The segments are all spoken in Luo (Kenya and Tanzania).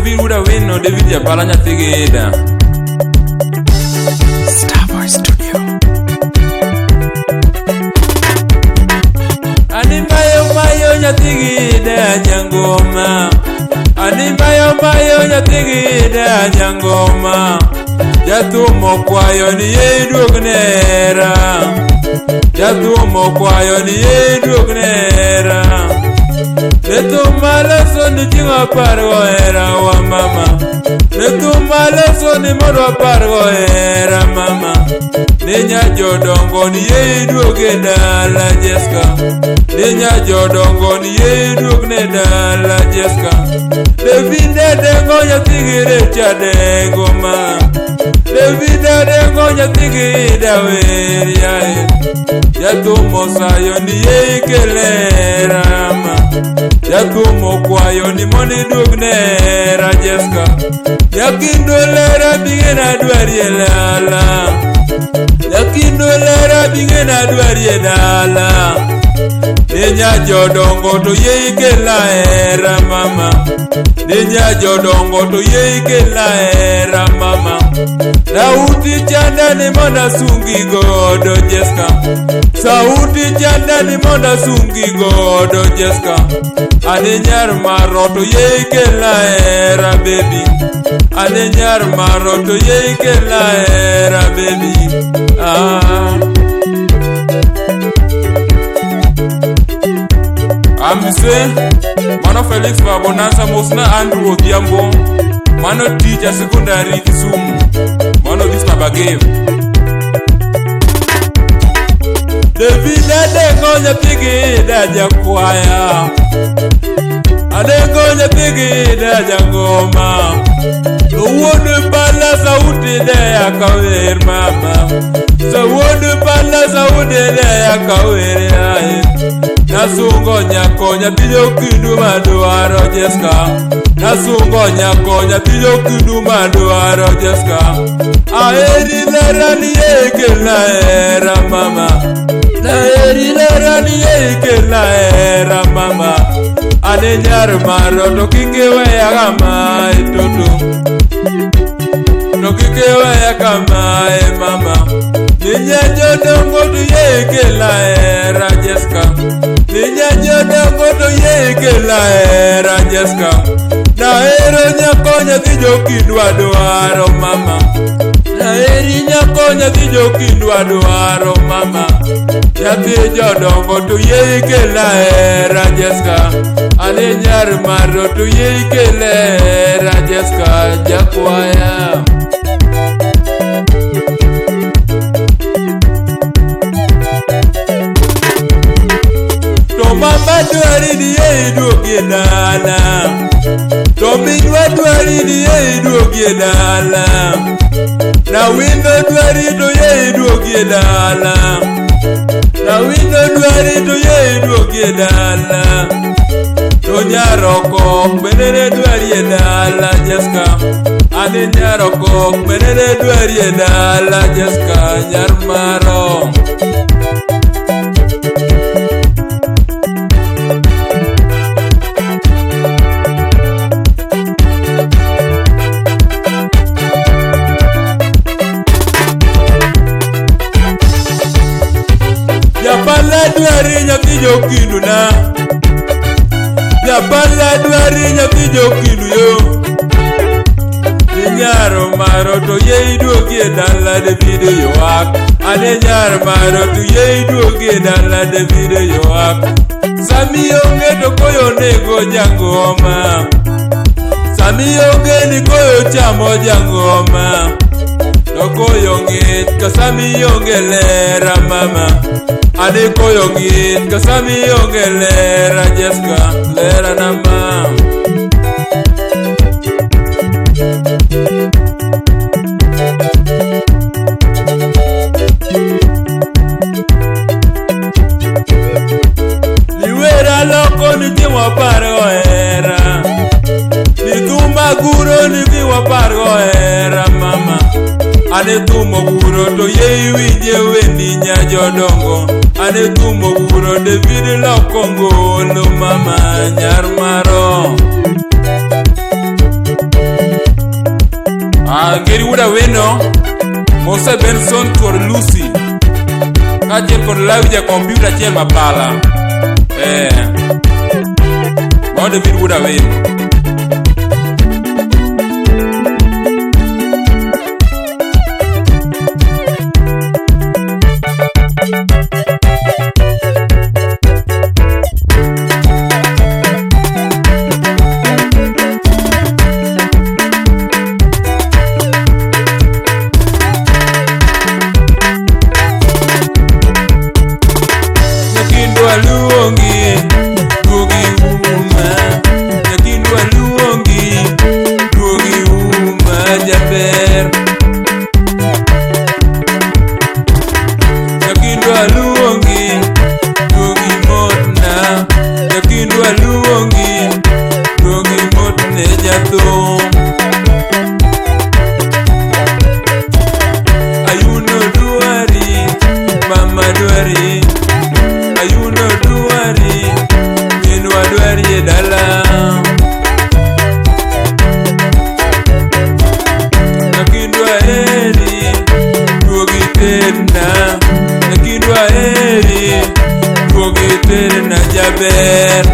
David Wuod Awino, David Japala nyathi gi Ida. Starboy Studio. Ani mayo mayo nyathi gi Ida nyangoma. Ani mayo mayo nyathi gi Ida nyangoma. Jathum okwayo ni yie iduogne hera. Jathum okwayo ni yie iduogne hera. Ne thum maloso ni chieng' apargo hera wa mama. Ne thum maloso ni mondo apargo hera mama. Ne nya jodongo ni yie iduog e dala Jeska. Ne nya jodongo ni yie iduogne dala Jeska. David Adengo nyathi gi Recha Adengo ma. David Adengo nyathi gi Ida wer yae. Jathum osayo ni yie ikel hera ma. Jathum okwayo ni mondo iduogne hera Jeska. Nyakindo lera bingena dwari e lala. Nyakindo lera bingena dwari e dala. Ne nya jodongo to yie ikela hera mama. Ne nya jodongo to yie ikela hera mama. Sauti chanda ni mondo asungi godo Jeska. Sauti chanda ni mondo asungi godo Jeska. Ane nyar maro to yie ikela hera baby. Ane nyar maro to yie ikela hera baby. Ah. Amise, mano Felix Babonanza mosna Andrew Odhiambo, mano teacher secondary Kisumu, mano this Baba game. David Adengo nyathi gi Ida jakwaya. Adengo nyathi gi Ida jangoma. Wuod pala sauti de akawer mama. Wuod pala sauti de akawer yae. Nasungo nyako nyathi jokindu madwaro Jeska. Nasungo nyako nyathi jokindu madwaro Jeska. Aheri lera ni yekela hera mama. Aheri lera ni yekela hera mama. Ane nyar maro to kik iweya kamae toto. To kik iweya kamae mama. Ninya jodongo to yie ikela hera Jeska. Ninya jodongo to yie ikela hera Jeska. Nahero nyako nyathi jokindwa dwaro mama. Naheri nyako nyathi jokindwa dwaro mama. Nyathi jodongo to yie ikela hera Jeska. Ane nyar maro to yie ikela hera Jeska jakwaya. To mama dwari ni yie iduogi e dala. To minwa dwari ni yie iduogi e dala. Nawindo dwari to yie iduogi e dala. Nawindo dwari to yie iduogi e dala. To nyaroko bende ne dwari e dala Jeska. Ane nyaroko bende ne dwari e dala Jeska nyar maro. Japala dwari nyathi jokindu na. Japala dwari nyathi jokindu yo. Inyaro maro to yie iduogi e dala David ywak. Ane nyar maro to yie iduogi e dala David ywak. Sami onge to koyo nego jangoma. Sami onge ni koyo chamo jangoma. To koyo ng'ich ka sami onge lera mama. Ane koyo ng'ich ka sami onge lera Jeska lera na ma. Liwera loko ni ji wapargo hera. Ni thum aguro ni dhi wapargo hera mama. Ane thum oguro to yie iwinje wendi nya jodongo. Ane thum oguro David loko ngolo mama nyar maro. Ngeri wuod Awino, Mose Benson kod Lucy kaachiel kod Lawi ja kompyuta achiel mapala. Mano David wuod Awino. Nyakindwa luongi, duogi uma. Nyakindwa luongi, duogi uma jaber. Nyakindwa luongi, duogi motna. Nyakindwa luongi, duogi motne jathum. Ayuno dwari, mama dwari. Ayuno dwari, minwa dwari e dala. Nyakindwa heri, duogi terna. Nyakindwa heri, duogi terna jaber.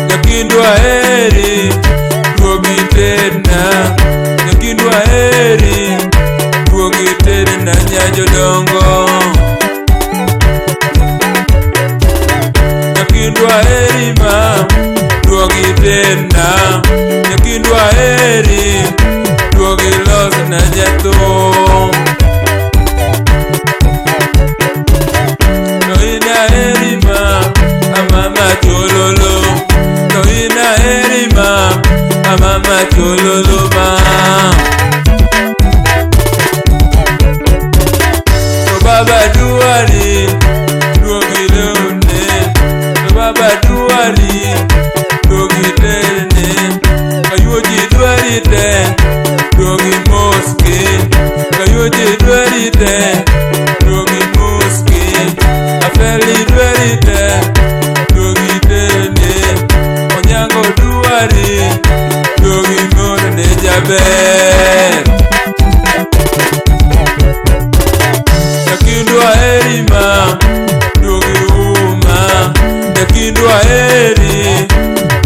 Nyakindwa heri, duogi terna. Nyakindwa heri, duogi terna nyajodongo. Nyakindwa heri ma, duogi terna. Nyakindwa heri, duogi losna jathum. To in aheri ma, amama chololo. To in aheri ma, amama chololo ma. To baba dwari, duogi lewne. To baba dwari, duogi terne. Kayuoji dwari te, duogi moski. Kayuoji dwari te, duogi moski. Afeli dwari te, duogi terne. Onyango dwari, duogi morne jaber. Nyakindwa heri ma, duogi uma. Nyakindwa heri,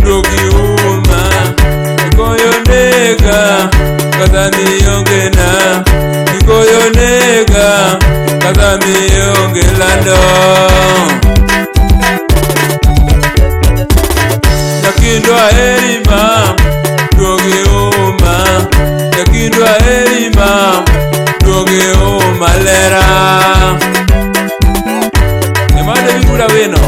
duogi uma. Ikoyo nega, kata mionge na. Ikoyo nega, kata mionge lando. Nyakindwa heri ma, duogi uma. Nyakindwa heri ma, duogi uma lera. Ema David wuod Awino.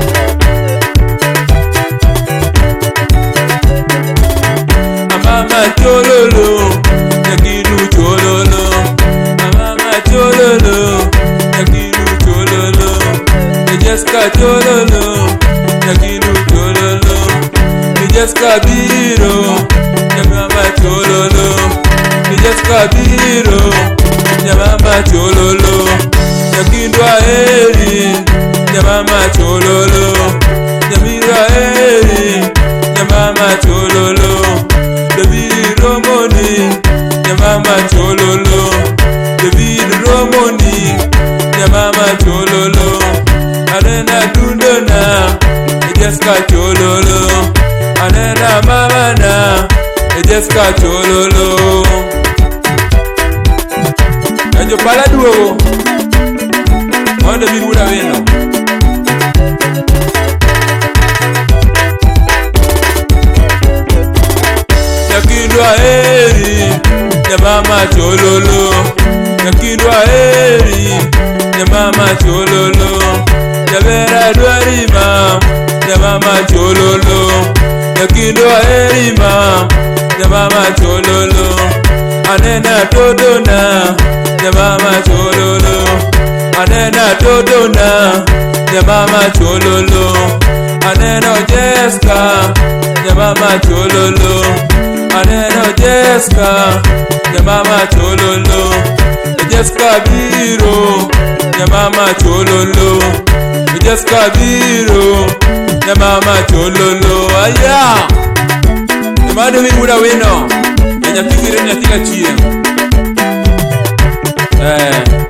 Amama chololo, nyakindu chololo. Amama chololo, nyakindu chololo. Jeska chololo, nyakindu chololo. Jeska biro, nyamama chololo. Jeska biro, nyamama chololo. Nyakindwa heri, nyamama chololo. Nyamira heri, nyamama chololo. David Romoni, nyamama chololo. David Romoni, nyamama chololo. Anena dundona, Jeska chololo. Anena mamana, Jeska chololo. Kanjo pala duogo, mondo David wuod Awino. Nyakindwa heri, nyamama chololo. Nyakindwa heri, nyamama chololo. Nyabera dwari ma, nyamama chololo. Nyakindwa heri ma, nyamama chololo. Anena todona, nyamama chololo. Anena todona, nyamama chololo. Aneno Jeska, nyamama chololo. Aneno Jeska, nyamama chololo. Jeska biro, nyamama chololo. Jeska biro, nyamama chololo. Aya, Mano wi wuda wino. E nyathi gire nyathi kachieng'. Eh.